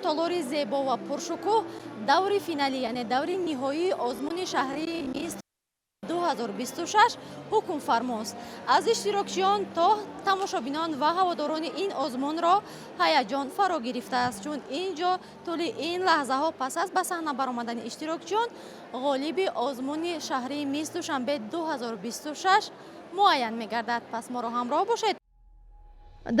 Толори зебо ва пуршукӯҳ даври финалӣ, яъне даври ниҳоии озмуни шаҳрии Мисс 2026 ҳукмфармост. Аз иштирокчиён то тамошобинон ва ҳаводорони ин озмунро ҳаяҷон фаро гирифтааст, чун ин ҷо тӯли ин лаҳзаҳо пас аз ба саҳна баромадани иштирокчиён ғолиби озмуни шаҳрии Мисс Душанбе 2026 муайян мегардад. Пас моро ҳамроҳ бошед.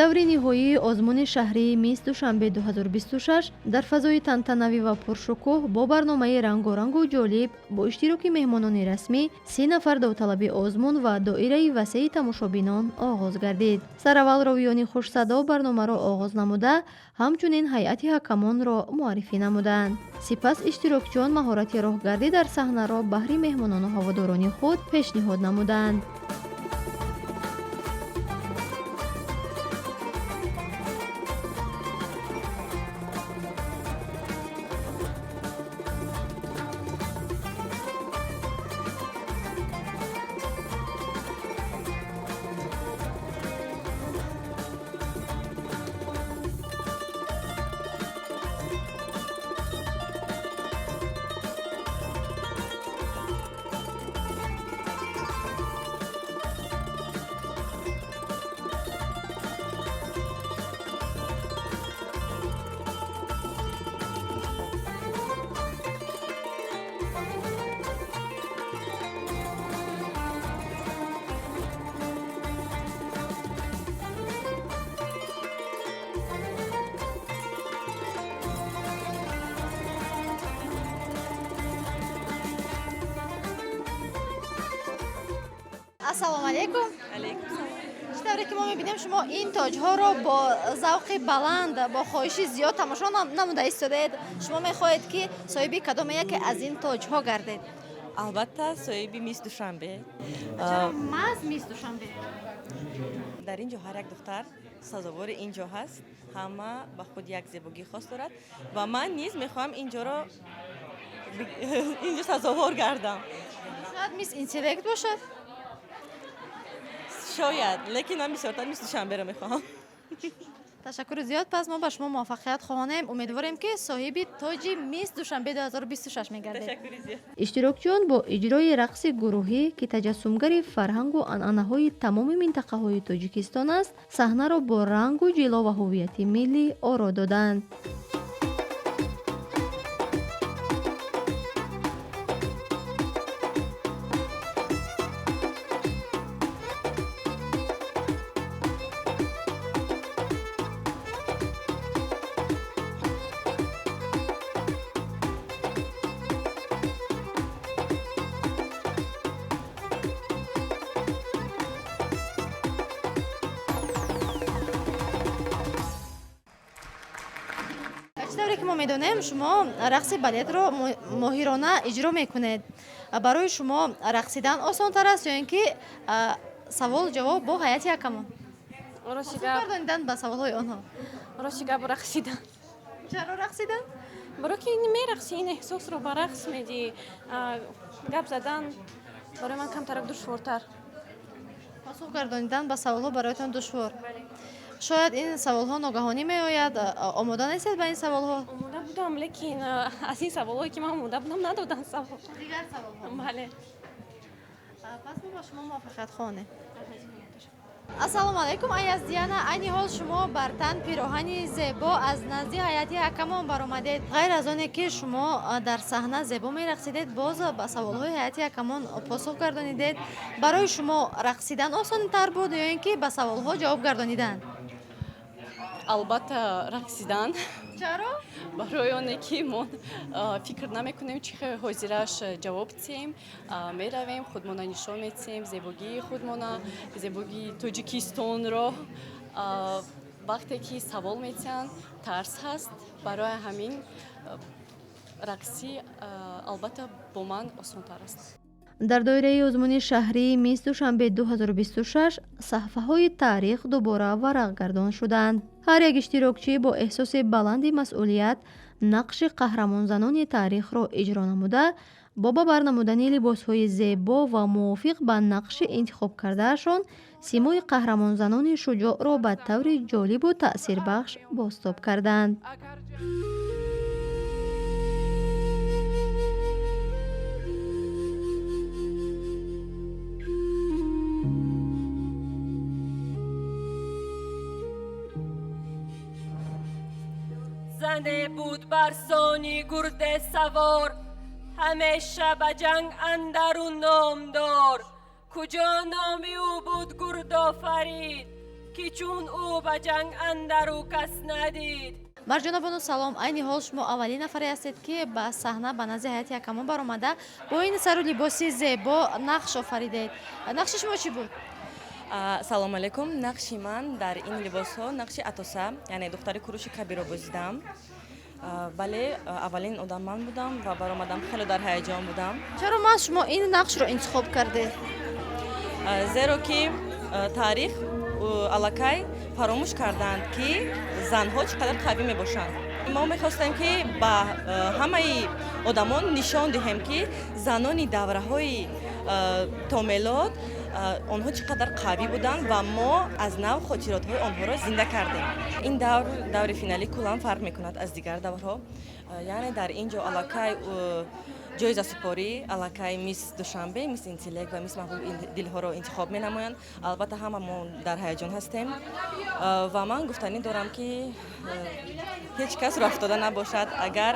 Даври ниҳоии озмуни шаҳрии Мисс Душанбе 2026 дар фазои тантанавӣ ва пуршукӯҳ бо барномаи рангорангу ҷолиб бо иштироки меҳмонони расмӣ, 30 нафар довталаби озмун ва доираи васеи тамошобинон оғоз гардид. Сараввал ровиёни хушсадо барномаро оғоз намуда, ҳамчунин ҳайати ҳакамонро муаррифӣ намуданд. Сипас иштирокчиён маҳорати роҳгардӣ дар саҳнаро баҳри меҳмонону ҳаводорони худ пешниҳод намуданд. Ассалому алайкум. Чӣ тавре ки мо мебинем, шумо ин тоҷҳоро бо завқи баланд, бо хоҳиши зиёд тамошо намуда истодаед. Шумо мехоҳед, ки соҳиби кадоме яке аз ин тоҷҳо гардед? Албатта, соҳиби Мисс Душанбе. Чаро маҳз Мисс Душанбе? Дар ин ҷо ҳар як духтар сазовори ин ҷо ҳаст. Ҳама ба худ як зебогии хос дорад ва ман низ мехоҳам ин ҷоро, ин ҷо сазовор гардам. Шояд Мисс Интеллект бошад? Шояд, лекин ман бисёртар Мисс Душанберо мехоҳам. Ташаккури зиёд. Пас мо ба шумо муваффақият хоҳонем, умедворем, ки соҳиби тоҷи Мисс Душанбе 2026 мегардед. Ташаккури зиёд. Иштирокчиён бо иҷрои рақси гурӯҳӣ, ки таҷассумгари фарҳангу анъанаҳои тамоми минтақаҳои Тоҷикистон аст, саҳнаро бо рангу ҷило ва ҳуввияти миллӣ оро доданд. Чӣ тавре ки мо медонем, шумо рақси балетро моҳирона иҷро мекунед. Барои шумо рақсидан осонтар аст ё ин ки савол ҷавоб бо ҳайати ҳакамон, Рости гап, гардонидан ба саволҳои онҳо? Рости гап, рақсидан. Чаро рақсидан? Барои ки мерақсӣ, ин эҳсосро ба рақс медиҳӣ. Гап задан барои ман камтарак душвортар. Посух гардонидан ба саволҳо бароятон душвор. Шояд ин саволҳо ногаҳонӣ меояд, омода нестед ба ин саволҳо? Омода будам, лекин аз ин саволҳое, ки ман омода будам, надоданд савол. Дигар саволҳо. Бале. Пас мо ба шумо муваффақият хоҳонем. Ассалому алайкум, Аяз Диана. Айни ҳол шумо бар тан пироҳани зебо аз назди ҳайати ҳакамон баромадед. Ғайр аз оне ки шумо дар саҳна зебо мерақсидед, боз ба саволҳои ҳайати ҳакамон посух гардонидед. Барои шумо рақсидан осонтар буд ё ин ки ба саволҳо ҷавоб гардонидан? Албатта, рақсидан. Чаро? Барои оне ки мо фикр намекунем, чӣ хел ҳозираш ҷавоб диҳем. Меравем, худмона нишон медиҳем, зебогии худмона, зебогии Тоҷикистонро. Вақте ки савол медиҳанд, тарс ҳаст. Барои ҳамин рақсӣ, албатта, бо ман осонтар аст. Дар доираи озмуни шаҳрии Мисс Душанбе 2026 саҳифаҳои таърих дубора варақгардон шуданд. Ҳар як иштирокчӣ бо эҳсоси баланди масъулият нақши қаҳрамонзанони таърихро иҷро намуда, бо ба бар намудани либосҳои зебо ва мувофиқ ба нақши интихобкардаашон симои қаҳрамонзанони шуҷоъро ба таври ҷолибу таъсирбахш бозтоб карданд. Зане буд барсони гурде савор, ҳамеша ба ҷанг андару номдор. Куҷо номи ӯ буд Гурдофарид, ки чун ӯ ба ҷанг андару кас надид. Марҷона бону, салом. Айни ҳол шумо аввалин нафаре ҳастед, ки ба саҳна ба назди ҳайати ҳакамон баромада, бо ин сару либоси зебо нақш офаридед. Нақши шумо чӣ буд? Салому алайкум. Нақши ман дар ин либосҳо нақши Атоса, яъне духтари Куруши Кабиро бозидам. Бале, аввалин одам ман будам ва баромадам, хеле дар ҳаяҷон будам. Чаро ман шумо ин нақшро интихоб кардед? Зеро ки таърих аллакай фаромӯш карданд, ки занҳо чӣ қадар қавӣ мебошанд. Мо мехостем, ки ба ҳамаи одамон нишон диҳем, ки занони давраҳои то мелод онҳо чӣ қадар қавӣ буданд, ва мо аз нав хотиротҳои онҳоро зинда кардем. Ин давр, даври финалӣ, куллан фарқ мекунад аз дигар даврҳо, яъне дар ин ҷо аллакай ҷоизасупорӣ, аллакай Мисс Душанбе, Мисс Интеллект ва Мисс Маҳбуби дилҳоро интихоб менамоянд. Албатта, ҳама мо дар ҳаяҷон ҳастем ва ман гуфтанӣ дорам, ки ҳеҷ кас рӯҳафтода набошад. Агар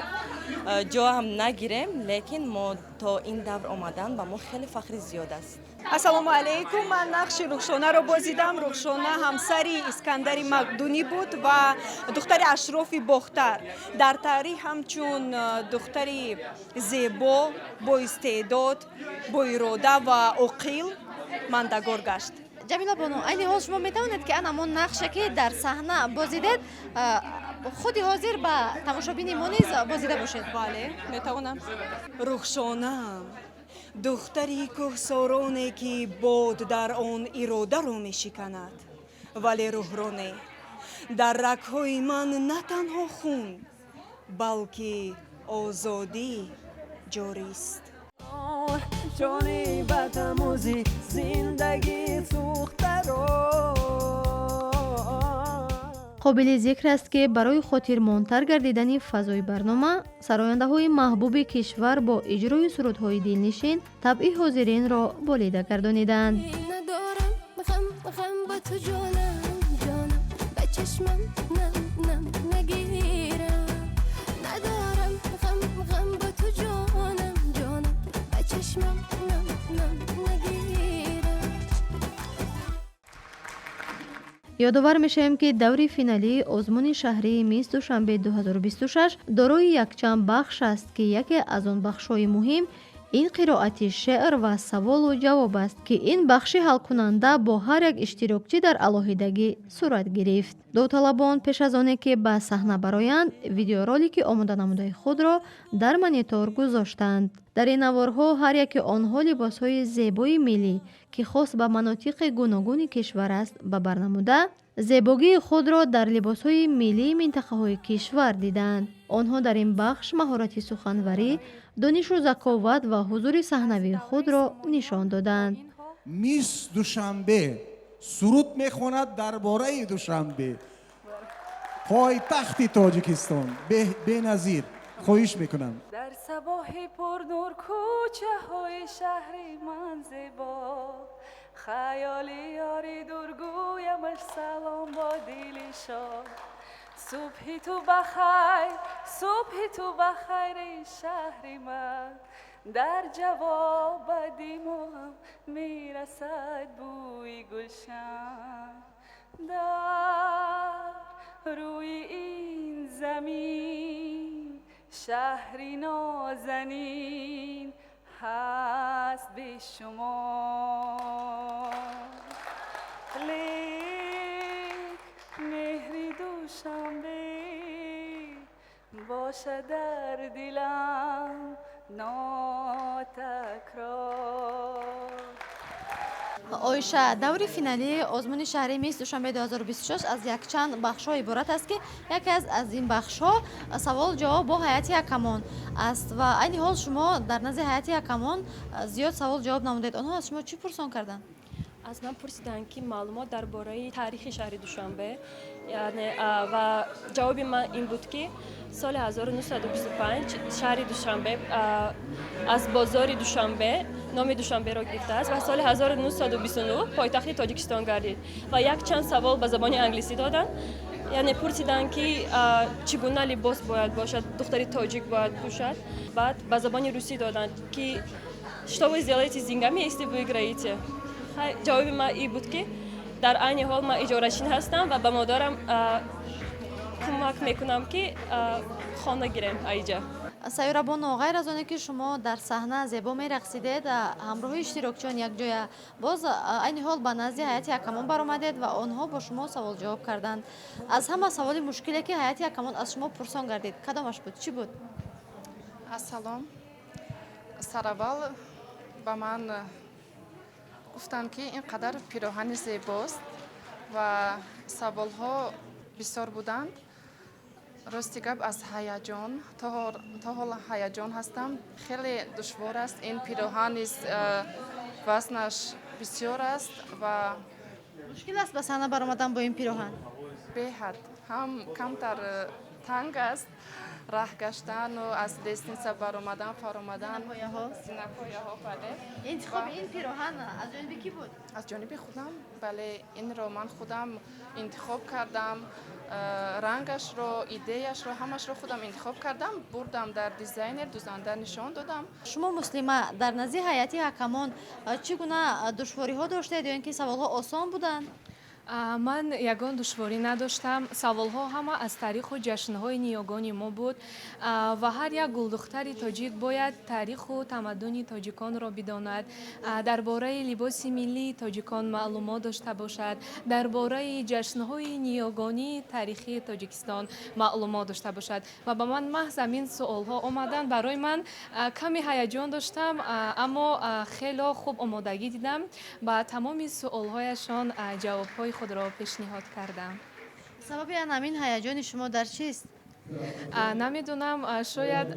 ҷо ҳам нагирем, лекин мо то ин давр омадан ба мо хеле фахри зиёд аст. Ассалому алайкум. Ман нақши Рухшонаро бозидам. Рухшона ҳамсари Искандари Мақдунӣ буд ва духтари ашрофи Бохтар. Дар таърих ҳамчун духтари зебо, боистеъдод, боирода ва оқил мандагор гашт. Ҷамила бону, айни ҳол шумо метавонед, ки ан ҳамон нақше, ки дар саҳна бозидед, худи ҳозир ба тамошобини мо низ бозида бошед? Бале, метавонам. Рухшонаам, духтари кӯҳсороне, ки бод дар он иродаро мешиканад, вале рӯҳро не. Дар рагҳои ман на танҳо хун, балки озодӣ ҷорист. Ҷони ба тамузи зиндагӣ сӯхтаро. Қобили зикр аст, ки барои хотирмонтар гардидани фазои барнома сарояндаҳои маҳбуби кишвар бо иҷрои сурудҳои дилнишин табъи ҳозиринро болида гардониданд. Надорам ғам, ғам ба ту, ҷонам, ҷонам, ба чашмам нам, нам нагирам. Надорам ғам, ғам ба ту, ҷонам, ҷонам, ба чашмам нам, нам нагирам. Ёдовар мешавем, ки даври финалии озмуни шаҳрии Мисс Душанбе 2026 дорои якчанд бахш аст, ки яке аз он бахшҳои муҳим ин қироати шеър ва саволу ҷавоб аст, ки ин бахши ҳалкунанда бо ҳар як иштирокчӣ дар алоҳидагӣ сурат гирифт. Довталабон пеш аз оне ки ба саҳна бароянд, видеоролики омоданамудаи худро дар монитор гузоштанд. Дар ин наворҳо ҳар яки онҳо либосҳои зебои миллӣ, ки хос ба манотиқи гуногуни кишвар аст, ба бар намуда, зебогии худро дар либосҳои миллии минтақаҳои кишвар диданд. Онҳо дар ин бахш маҳорати суханварӣ, донишу заковат ва ҳузури саҳнавии худро нишон доданд. Мисс Душанбе суруд мехонад дар бораи Душанбе, пойтахти Тоҷикистон. Беназир, хоҳиш мекунам. Дар сабоҳи пурнур кӯчаҳои шаҳри ман зебо, хаёли ёри дур гӯямаш салом бо дили шод. Субҳи ту бахайр, субҳи ту бахайр, эй шаҳри ман. Дар ҷавоб ба димоғам мерасад бӯи гулшан. Дар рӯи ин замин шаҳри нозанин ҳаст бешумор, лек меҳри Душанбе бошад дар дилам нотакрор. Оиша, даври финалии озмуни шаҳрии Мисс Душанбе 2026 аз якчанд бахшҳо иборат аст, ки яке аз ин бахшҳо савол ҷавоб бо ҳайати ҳакамон аст, ва айни ҳол шумо дар назди ҳайати ҳакамон зиёд савол ҷавоб намудед. Онҳо аз шумо чӣ пурсон карданд? Аз ман пурсиданд, ки маълумот дар бораи таърихи шаҳри Душанбе, яъне ва ҷавоби ман ин буд, ки соли 1925 шаҳри Душанбе аз бозори Душанбе Номи Душанберо гирифтааст ва соли 1929 пойтахти Тоҷикистон гардид. Ва якчанд савол ба забони англисӣ доданд, яъне пурсиданд, ки чӣ гуна либос бояд бошад, духтари тоҷик бояд пӯшад. Баъд ба забони русӣ доданд, ки что вы сделаете с деньгами, если выиграете. Ҷавоби ман ин буд, ки дар айни ҳол ман иҷорачин ҳастам ва ба модарам кӯмак мекунам, ки хона гирем аиҷа. Сайёрабону, ғайр аз оне ки шумо дар саҳна зебо мерақсидед ҳамроҳи иштирокчиён якҷоя, боз айни ҳол ба назди ҳайати ҳакамон баромадед ва онҳо бо шумо саволҷавоб карданд. Аз ҳама саволи мушкиле, ки ҳайати ҳакамон аз шумо пурсон гардид, кадомаш буд, чӣ буд? Ассалом. Сараввал ба ман гуфтанд, ки ин қадар пироҳани зебост, ва саволҳо бисёр буданд. Рости гап, аз ҳаяҷон то ҳол ҳаяҷон ҳастам. Хеле душвор аст. Ин пироҳан низ вазнаш бисёр аст ва Мушкил аст ба саҳна баромадан бо ин пироҳан? Беҳад ҳам камтар танг аст, раҳ гаштану аз лестница баромадан, фаромадан, зинапояҳо, бале. Интихоби ин пироҳан аз ҷониби кӣ буд? Аз ҷониби худам, бале. Инро ман худам интихоб кардам, рангашро, идеяшро, ҳамашро худам интихоб кардам, бурдам дар дизайнер, дузанда нишон додам. Шумо, Муслима, дар назди ҳайати ҳакамон чӣ гуна душвориҳо доштед ё ин ки саволҳо осон буданд? Ман ягон душворӣ надоштам. Саволҳо ҳама аз таъриху ҷашнҳои ниёгони мо буд, ва ҳар як гулдухтари тоҷик бояд таъриху тамаддуни тоҷиконро бидонад, дар бораи либоси миллии тоҷикон маълумот дошта бошад, дар бораи ҷашнҳои ниёгонии таърихии Тоҷикистон маълумот дошта бошад. Ва ба ман маҳз ҳамин суолҳо омаданд. Барои ман каме ҳаяҷон доштам, аммо хело хуб омодагӣ дидам, ба тамоми суолҳояшон ҷавобҳои худро пешниҳод кардам. Сабаби ҳамин ҳаяҷони шумо дар чист? Намедонам, шояд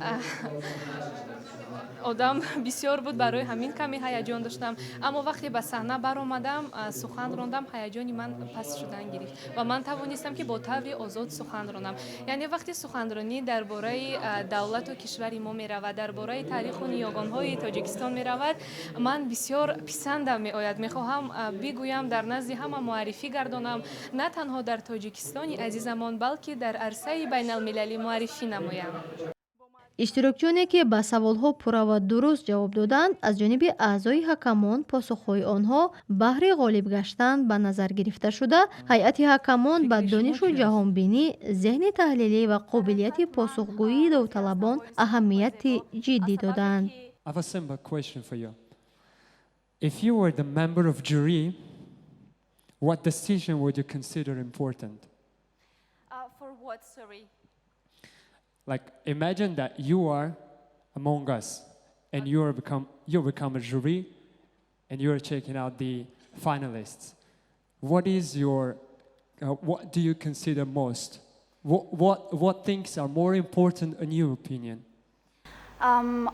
одам бисёр буд, барои ҳамин каме ҳаяҷон доштам. Аммо вақте ба саҳна баромадам, сухан рондам, ҳаяҷони ман паст шудан гирифт ва ман тавонистам, ки бо таври озод сухан ронам. Яъне вақти суханронӣ дар бораи давлату кишвари мо меравад, дар бораи таъриху ниёгонҳои Тоҷикистон меравад, ман бисёр писандам меояд. Мехоҳам бигӯям, дар назди ҳама муаррифӣ гардонам, на танҳо дар Тоҷикистони азизамон, балки дар арсаи байналмилалӣ муаррифӣ намоям. Иштирокчиёне, ки ба саволҳо пурра ва дуруст ҷавоб доданд, аз ҷониби аъзои ҳакамон посухҳои онҳо баҳри ғолиб гаштан ба назар гирифта шуда, ҳайати ҳакамон ба донишу ҷаҳонбинӣ, зеҳни таҳлилӣ ва қобилияти посухгӯии довталабон аҳамияти ҷиддӣ доданд. I have a simple question for you. If you were the member of jury, what decision would you consider important? For what, sorry? Like, imagine that you are among us and you become a jury and you are checking out the finalists. What do you consider most? What things are more important in your opinion?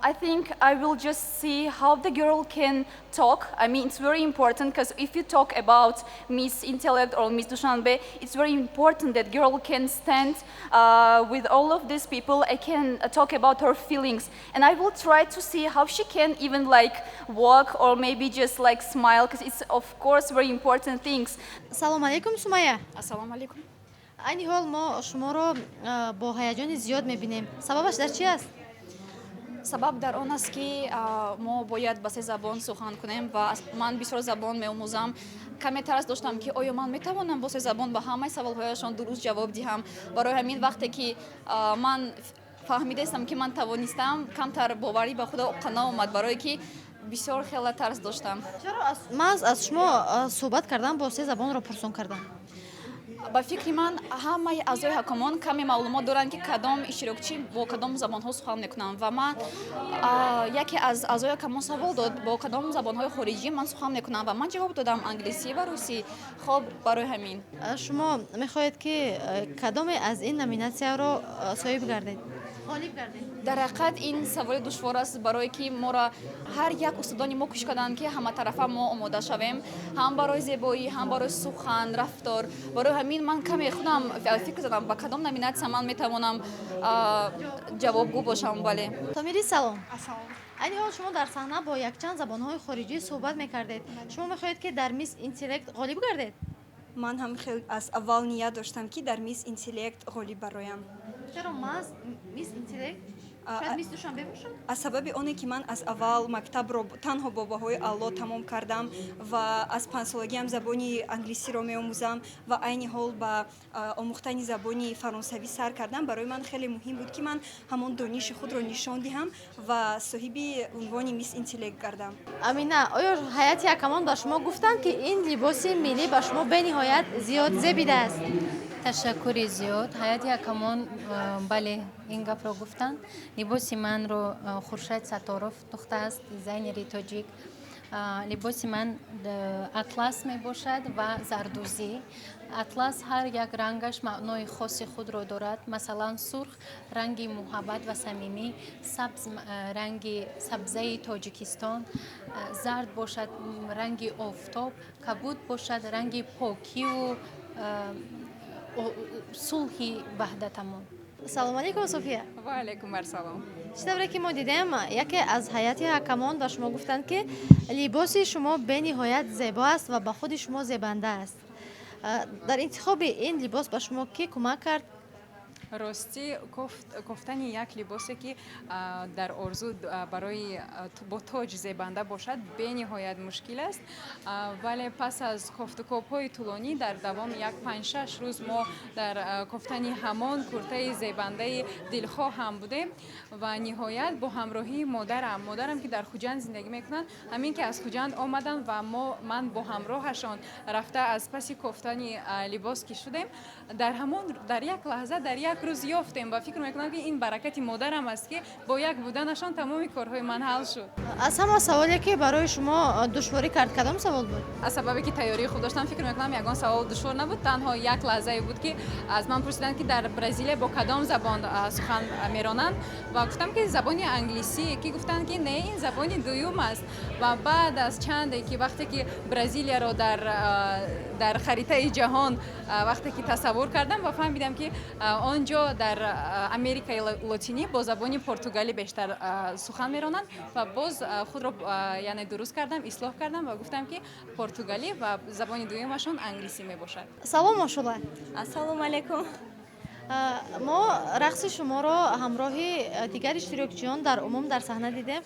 I think I will just see how the girl can talk. I mean, it's very important because if you talk about Miss Intellect or Miss Dushanbe, it's very important that girl can stand with all of these people and can talk about her feelings. And I will try to see how she can even like walk or maybe just like smile because it's of course very important things. Салом алейкум, Сумая. Ассалому алейкум. Айни ҳол мо шуморо бо ҳаяҷони зиёд мебинем. Сабабаш дар чи аст? Сабаб дар он аст, ки мо бояд ба се забон сухан кунем ва ман бисёр забон меомӯзам. Каме тарс доштам, ки оё ман метавонам бо се забон ба ҳамаи саволҳояшон дуруст ҷавоб диҳам. Барои ҳамин, вақте ки ман фаҳмидаистам, ки ман тавонистам, камтар боварӣ ба худо наомад, барое ки бисёр хеле тарс доштам. Чаро маҳз аз шумо суҳбат кардан бо се забонро пурсон кардам? Ба фикри ман, ҳамаи аъзои ҳакамон каме маълумот доранд, ки кадом иштирокчӣ бо кадом забонҳо сухан мекунанд. Ва ман, яке аз аъзои ҳакамон савол дод, бо кадом забонҳои хориҷӣ ман сухан мекунам, ва ман ҷавоб додам: англисӣ ва русӣ. Хоб, барои ҳамин. Шумо мехоҳед, ки кадоме аз ин номинатсияро соҳиб гардед? Ғолиб гардед? Дар ҳақиқат, ин саволи душвор аст, барое ки моро ҳар як устодони мо кӯшиш карданд, ки ҳаматарафа мо омода шавем, ҳам барои зебоӣ, ҳам барои сухан, рафтор. Барои ҳамин ман каме худам фикр задам, ба кадом номинатсия ман метавонам ҷавобгӯ бошам, бале. Томири, салом. Айни ҳол шумо дар саҳна бо якчанд забонҳои хориҷӣ суҳбат мекардед. Шумо мехоҳед, ки дар Мисс Интеллект ғолиб гардед? Ман ҳам хел аз аввал ният доштам, ки дар Мисс Интеллект ғолиб бароям. Чаро маҳз Мисс Интеллект? Шояд Мисс Душанбе бошад? Аз сабаби оне ки ман аз аввал мактабро танҳо бо баҳои аъло тамом кардам ва аз 5-солагиам забони англисиро меомӯзам ва айни ҳол ба омӯхтани забони фаронсавӣ сар кардам. Барои ман хеле муҳим буд, ки ман ҳамон дониши худро нишон диҳам ва соҳиби унвони Мисс Интеллект гардам. Амина, оё ҳайати ҳакамон ба шумо гуфтанд, ки ин либоси миллӣ ба шумо бениҳоят зиёд зебидааст? Ташаккури зиёд. Ҳайати ҳакамон, бале, ин гапро гуфтанд. Либоси манро Хуршед Сатторов духтааст, дизайнери тоҷик. Либоси ман атлас мебошад ва зардӯзӣ. Атлас ҳар як рангаш маънои хоси худро дорад. Масалан, сурх ранги муҳаббат ва самимӣ, сабз ранги сабзаи Тоҷикистон, зард бошад ранги офтоб, кабуд бошад ранги покиву сулҳи ваҳдатамон. Салому алейкум, София. Ва алейкум ассалом. Чӣ тавре ки мо дидем, яке аз ҳайати ҳакамон ба шумо гуфтанд, ки либоси шумо бениҳоят зебо аст ва ба худи шумо зебанда аст. Дар интихоби ин либос ба шумо кӣ кӯмак кард? Ростӣ, кофтани як либосе, ки дар орзу барои бо тоҷ зебанда бошад, бениҳоят мушкил аст. Вале пас аз кофтукобҳои тӯлонӣ дар давоми як 5-6 рӯз мо дар кофтани ҳамон куртаи зебандаи дилхоҳ ҳам будем ва ниҳоят бо ҳамроҳии модарам, модарам, ки дар Хуҷанд зиндагӣ мекунанд, ҳамин ки аз Хуҷанд омаданд ва мо ман бо ҳамроҳашон рафта аз паси кофтани либос ки шудем, дар ҳамон дар як лаҳза, дар як рӯз ёфтем ва фикр мекунам, ки ин баракати модарам аст, ки бо як буданашон тамоми корҳои ман ҳал шуд. Аз ҳама саволе, ки барои шумо душворӣ кард, кадом савол буд? Аз сабабе ки тайёрии хуб доштам, фикр мекунам, ягон савол душвор набуд. Танҳо як лаҳзае буд, ки аз ман пурсиданд, ки дар Бразилия бо кадом забон сухан меронанд, ва гуфтам, ки забони англисӣ, ки гуфтанд, ки не, ин забони дуюм аст. Ва баъд аз чанде ки вақте ки Бразилияро дар харитаи ҷаҳон вақте ки тасаввур кардам ва фаҳмидам, ки он ҷо дар Америкаи Лотинӣ бо забони португалӣ бештар сухан меронанд, ва боз худро яъне дуруст кардам, ислоҳ кардам ва гуфтам, ки португалӣ ва забони дуюмашон англисӣ мебошад. Салом, Ошула. Ассалому алайкум. Мо рақси шуморо ҳамроҳи дигар иштирокчиён дар умум дар саҳна дидем.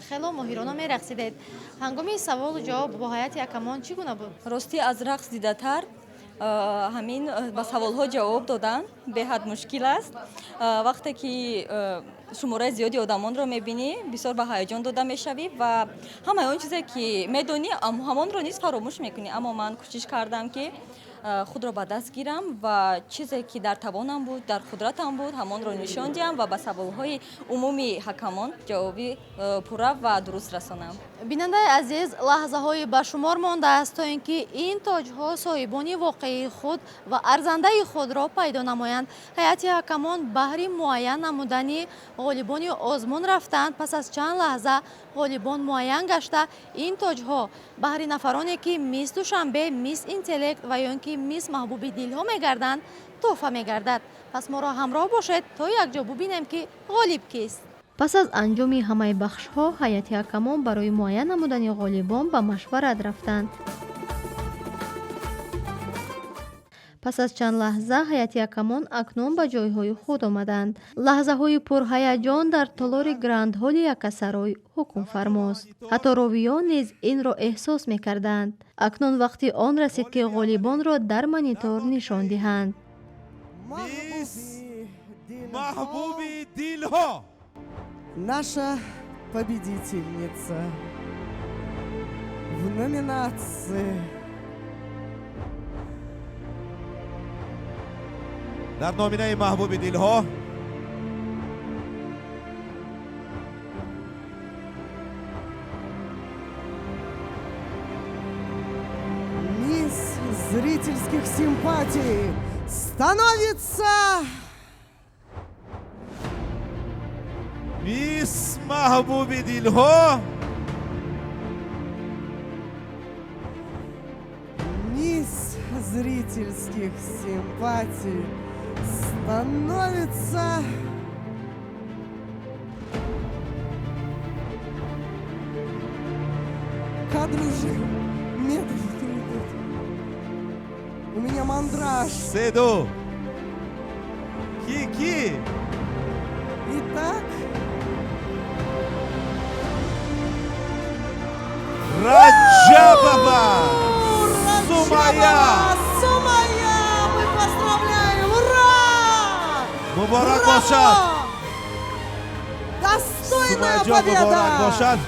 Хело моҳирона мерақсидед. Ҳангоми саволу ҷавоб бо ҳайати ҳакамон чӣ гуна буд? Ростӣ, аз рақс дидатар ҳамин ба саволҳо ҷавоб додан беҳад мушкил аст. Вақте ки шумораи зиёди одамонро мебинӣ, бисёр ба ҳаяҷон дода мешавӣ ва ҳамаи он чизе, ки медонӣ, ҳамонро низ фаромӯш мекунӣ. Аммо ман кӯшиш кардам, ки худро ба даст гирам ва чизе, ки дар тавонам буд, дар қудратам буд, ҳамонро нишон диҳам ва ба саволҳои умумии ҳакамон ҷавоби пурра ва дуруст расонам. Бинандаи азиз, лаҳзаҳои ба шумор мондааст, то ин ки ин тоҷҳо соҳибони воқеии худ ва арзандаи худро пайдо намоянд. Ҳайати ҳакамон баҳри муайян намудани ғолибони озмун рафтанд. Пас аз чанд лаҳза ғолибон муайян гашта, ин тоҷҳо баҳри нафароне, ки Мисс Душанбе, Мисс Интеллект ва ё ин ки Мисс Маҳбуби дилҳо мегарданд, тӯҳфа мегардад. Пас моро ҳамроҳ бошед, то якҷо бубинем, ки ғолиб кист. Пас аз анҷоми ҳамаи бахшҳо ҳайати ҳакамон барои муайян намудани ғолибон ба машварат рафтанд. Пас аз чанд лаҳза ҳайати ҳакамон акнун ба ҷойҳои худ омаданд. Лаҳзаҳои пурҳаяҷон дар толори Гранд-ҳолли Яккасарой ҳукмфармост. Ҳатто ровиён низ инро эҳсос мекарданд. Акнун вақти он расид, ки ғолибонро дар монитор нишон диҳанд. Маҳбуби дилҳо. Наша победительница в номинации Дар номинаи маҳбуби дилҳо Мисс зрительских симпатий становится Мисс маҳбуби дилҳо. Мисс зрительских симпатий становится кадры уже медленно идут. У меня мандраж. Се, ду. Ки, ки? Итак, Раджабова Сумая! Сумая! Мы поздравляем! Ура! Муборак Браво! бошад! Достойная Сумаяҷон, муборак победа! бошад!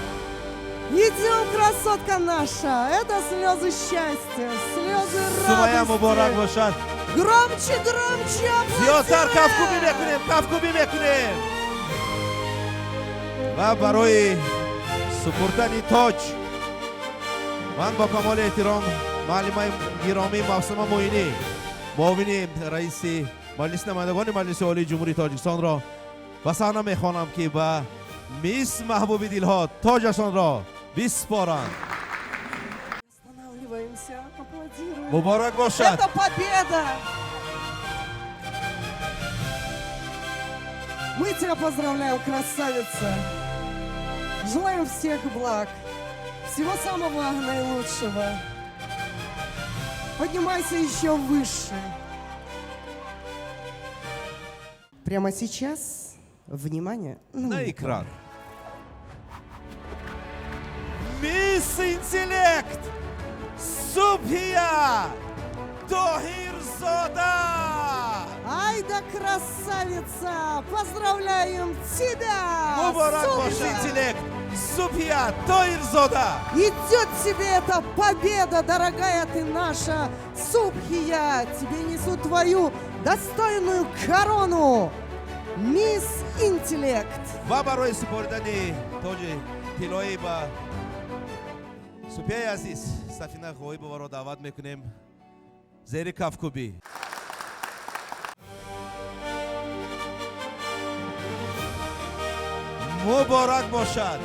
Идем, красотка наша! Это слезы счастья, слезы Сумая, радости! муборак бошад! Громче, громче Зиёдтар кафкӯбӣ аплодируем! мекунем, кафкӯбӣ мекунем ва барои супурдани тоҷ ман бо камоли эҳтиром муаллимаи гиромӣ Мавсума Муинӣ, муовини раиси Маҷлиси намояндагони Маҷлиси Олии Ҷумҳурии Тоҷикистонро ба саҳна мехонам, ки ба Мисс маҳбуби дилҳо тоҷашонро биспоранд. Останавливаемся, аплодируем. Муборак бошад! Это победа! Мы тебя поздравляем, красавица! Желаем всех благ, всего самого наилучшего. Поднимайся еще выше. Прямо сейчас, внимание, на экран. Мисс Интеллект Субҳия Тоҳирзода! Ай да красавица! Поздравляем тебя! Муборак бошад, Субхия! Интеллект Субҳия Тоҳирзода! Идет тебе эта победа, дорогая ты наша Субхия! Тебе несут твою достойную корону! Мисс Интеллект! Ва барои супоридани тоҷи тиллоӣ ба Субҳияи азиз Сафина Ғоибоваро даъват мекунем зери кафкӯбӣ. Муборак бошад!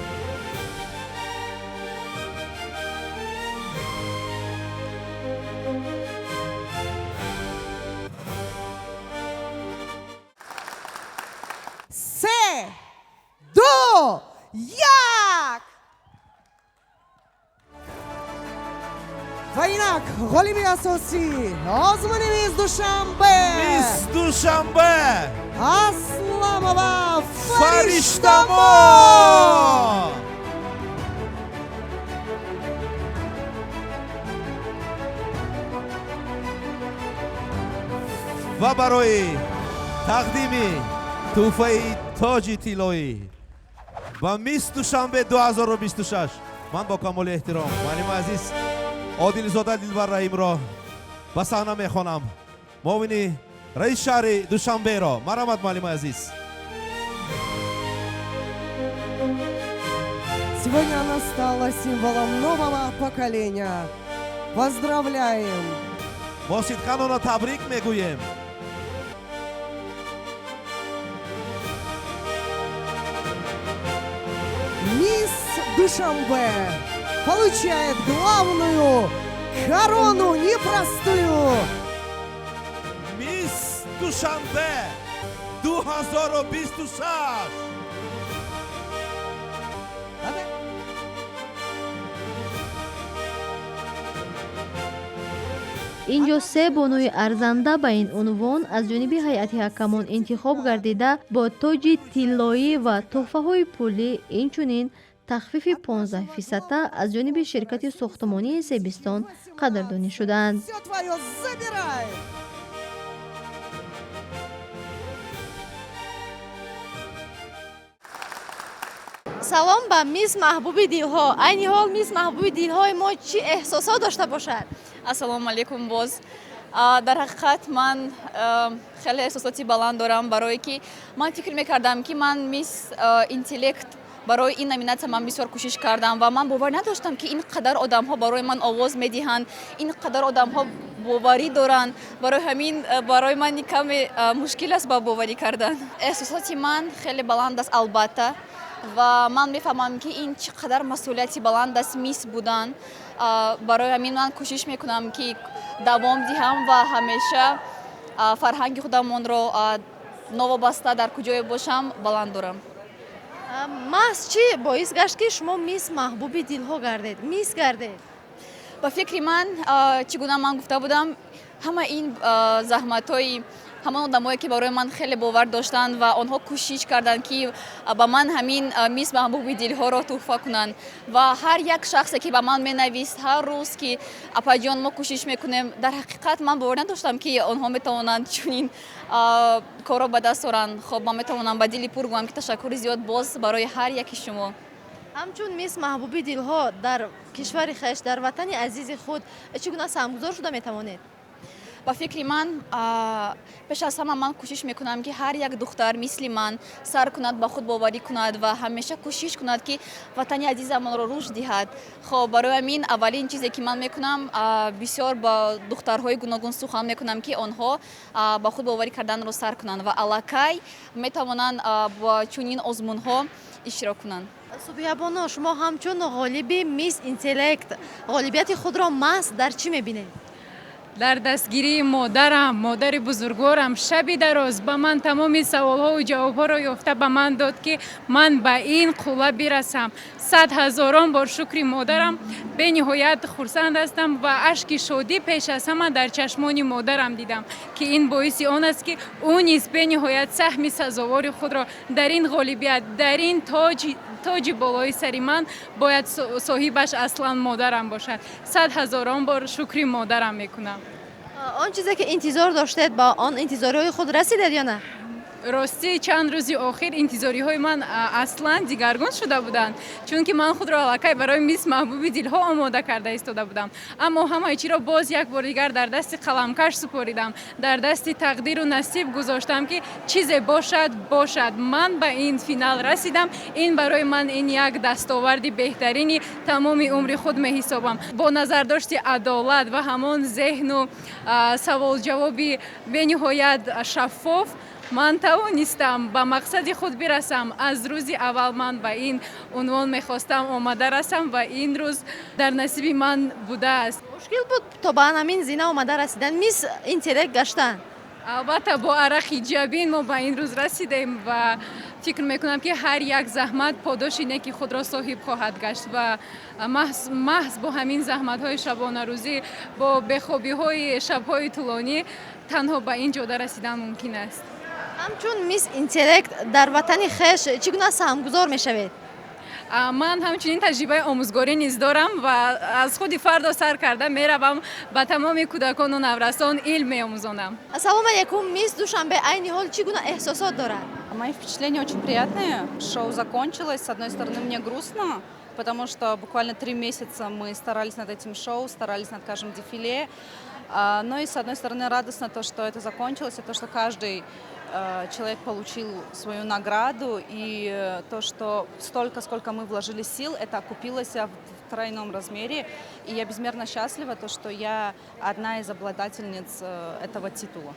Се, ду, як! Ва инак ғолиби асосӣ озмуни Мисс Душанбе, Мисс Душанбе Асламова Фариштамо! Фариштамо! Ва барои тақдими тӯҳфаи тоҷи тиллоӣ ба Мисс Душанбе 2026 ман бо камоли эҳтиром муаллими азиз Одилзода Дилбар Раҳимро ба саҳна мехонам, муовини раиси шаҳри Душанберо. Марҳамат, муаллими азиз. Сегодня она стала символом нового поколения. Поздравляем! Мо сидқан онро табрик мегӯем. Мисс Душанбе получает главную корону, непростую. Мисс Душанбе 2026. Ин ҷо се бонуи арзанда ба ин унвон аз ҷониби ҳайати ҳакамон интихоб гардида, бо тоҷи тиллоӣ ва тӯҳфаҳои пулӣ, инчунин тахфифи 15 фисада аз ҷониби ширкати сохтмонии Себистон қадрдонӣ шуданд. Все твое забирай! Салом ба Мисс маҳбуби дилҳо. Айни ҳол Мисс маҳбуби дилҳои мо чӣ эҳсосот дошта бошад? Ассалому алайкум боз. Дар ҳақиқат ман хеле эҳсосоти баланд дорам, барое ки ман фикр мекардам, ки ман Мисс Интеллект, барои ин номинатсия ман бисёр кӯшиш кардам ва ман бовар надоштам, ки ин қадар одамҳо барои ман овоз медиҳанд, ин қадар одамҳо Боварӣ доранд. Барои ҳамин барои ман каме мушкил аст ба боварӣ кардан. Эҳсосоти ман хеле баланд аст, албатта, ва ман мефаҳмам, ки ин чӣ қадар масъулияти баланд аст мисс будан. Барои ҳамин ман кӯшиш мекунам, ки давом диҳам ва ҳамеша фарҳанги худамонро, новобаста дар куҷое бошам, баланд дорам. Маҳз чӣ боис гашт, ки шумо мисс маҳбуби дилҳо гардед, мисс гардед? Ба фикри ман, чӣ гуна ман гуфта будам, ҳама ин заҳматҳои ҳамон одамое, ки барои ман хеле бовар доштанд ва онҳо кӯшиш карданд, ки ба ман ҳамин мисс маҳбуби дилҳоро тӯҳфа кунанд, ва ҳар як шахсе, ки ба ман менавист ҳар рӯз, ки апаҷон, мо кӯшиш мекунем. Дар ҳақиқат ман бовар надоштам, ки онҳо метавонанд чунин корро ба даст оранд. Хоб, ман метавонам ба дили пур гӯям, ки ташаккури зиёд боз барои ҳар яки шумо. Ҳамчун мисс маҳбуби дилҳо дар кишвари хеш, дар ватани азизи худ, чӣ гуна саҳмгузор шуда метавонед? Ба фикри ман, пеш аз ҳама ман кӯшиш мекунам, ки ҳар як духтар мисли ман сар кунад, ба худ боварӣ кунад ва ҳамеша кӯшиш кунад, ки ватани азизамонро рушд диҳад. Хоб, барои ҳамин аввалин чизе, ки ман мекунам, бисёр ба духтарҳои гуногун сухан мекунам, ки онҳо ба худ боварӣ карданро сар кунанд ва аллакай метавонанд ба чунин озмунҳо иштирок кунанд. Субҳиябоно, шумо ҳамчун ғолиби мисс интеллект ғолибияти худро маҳз дар чӣ мебинед? Дар дастгирии модарам, модари бузургворам. Шаби дароз ба ман тамоми саволҳову ҷавобҳоро ёфта ба ман дод, ки ман ба ин қулла бирасам. Сад ҳазорон бор шукри модарам. Бениҳоят хурсанд ҳастам ва ашки шодӣ пеш аз ҳама дар чашмони модарам дидам, ки ин боиси он аст, ки ӯ низ бениҳоят саҳми сазовори худро дар ин ғолибият, дар ин тоҷи болои сари ман бояд соҳибаш аслан модарам бошад. Сад ҳазорон бор шукри модарам мекунам. Он чизе, ки интизор доштед, ба он интизориҳои худ расидед ё на? Ростӣ, чанд рӯзи охир интизориҳои ман аслан дигаргун шуда буданд, чунки ман худро аллакай барои мисс маҳбуби дилҳо омода карда истода будам. Аммо ҳамаи чиро боз як бори дигар дар дасти қаламкаш супоридам, дар дасти тақдиру насиб гузоштам, ки чизе бошад, бошад. Ман ба ин финал расидам, ин барои ман ин як дастоварди беҳтарини тамоми умри худ меҳисобам. Бо назардошти адолат ва ҳамон зеҳну саволҷавоби бениҳоят шаффоф ман тавонистам ба мақсади худ бирасам. Аз рӯзи аввал ман ба ин унвон мехостам омада расам ва ин рӯз дар насиби ман будааст. Мушкил буд то ба ҳамин зина омада расидан, мисс интеллект гаштан? Албатта, бо арақи ҷабин мо ба ин рӯз расидем ва фикр мекунам, ки ҳар як заҳмат подоши неки худро соҳиб хоҳад гашт ва маҳз бо ҳамин заҳматҳои шабонарӯзӣ, бо бехобиҳои шабҳои тӯлонӣ танҳо ба ин ҷода расидан мумкин аст. Ҳамчун мисс интеллект дар ватани хеш чӣ гуна саҳмгузор мешавед? Ман ҳамчунин таҷрибаи омӯзгорӣ низ дорам ва аз худи фардо сар карда меравам, ба тамоми кӯдакону наврасон илм меомӯзонам. Ассалому алайкум, мисс Душанбе айни ҳол чӣ гуна эҳсосот дорад? Мои впечатления очень приятные. Шоу закончилось. С одной стороны, мне грустно, потому что буквально 3 месяца мы старались над этим шоу, старались над каждым дефиле. Но и с одной стороны радостно то, что это закончилось, и то, что каждый человек получил свою награду, и то, что столько, сколько мы вложили сил, это окупилось в тройном размере. И я безмерно счастлива, то, что я одна из обладательниц этого титула.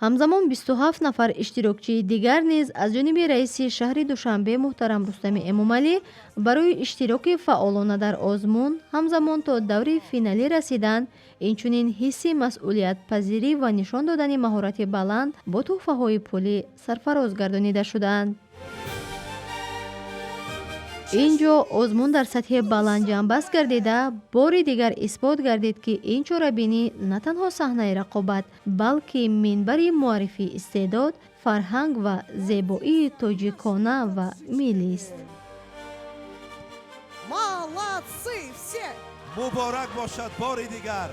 Ҳамзамон 27 нафар иштирокчии дигар низ аз ҷониби раиси шаҳри Душанбе муҳтарам Рустами Эмомалӣ барои иштироки фаъолона дар озмун, ҳамзамон то даври финалӣ расидан, инчунин ҳисси масъулиятпазирӣ ва нишон додани маҳорати баланд бо тӯҳфаҳои пулӣ сарфароз гардонида шуданд. Ин ҷо озмун дар сатҳи баланд ҷамъбаст гардида, бори дигар исбот гардид, ки ин чорабинӣ на танҳо саҳнаи рақобат, балки минбари муаррифии истеъдод, фарҳанг ва зебоии тоҷикона ва миллист. Молодцы все! Муборак бошад бори дигар!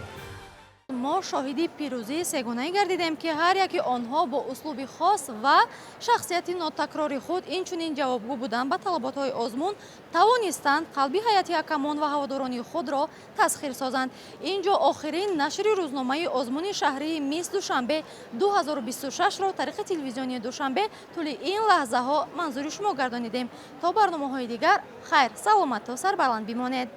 Мо шоҳиди пирӯзии сегонае гардидем, ки ҳар яки онҳо бо услуби хос ва шахсияти нотакрори худ, инчунин ҷавобгӯ будан ба талаботҳои озмун тавонистанд қалби ҳайати ҳакамон ва ҳаводорони худро тасхир созанд. Ин ҷо охирин нашри рӯзномаи озмуни шаҳрии Мисс Душанбе 2026-ро тариқи телевизиони Душанбе тӯли ин лаҳзаҳо манзури шумо гардонидем. То барномаҳои дигар хайр, саломату сарбаланд бимонед.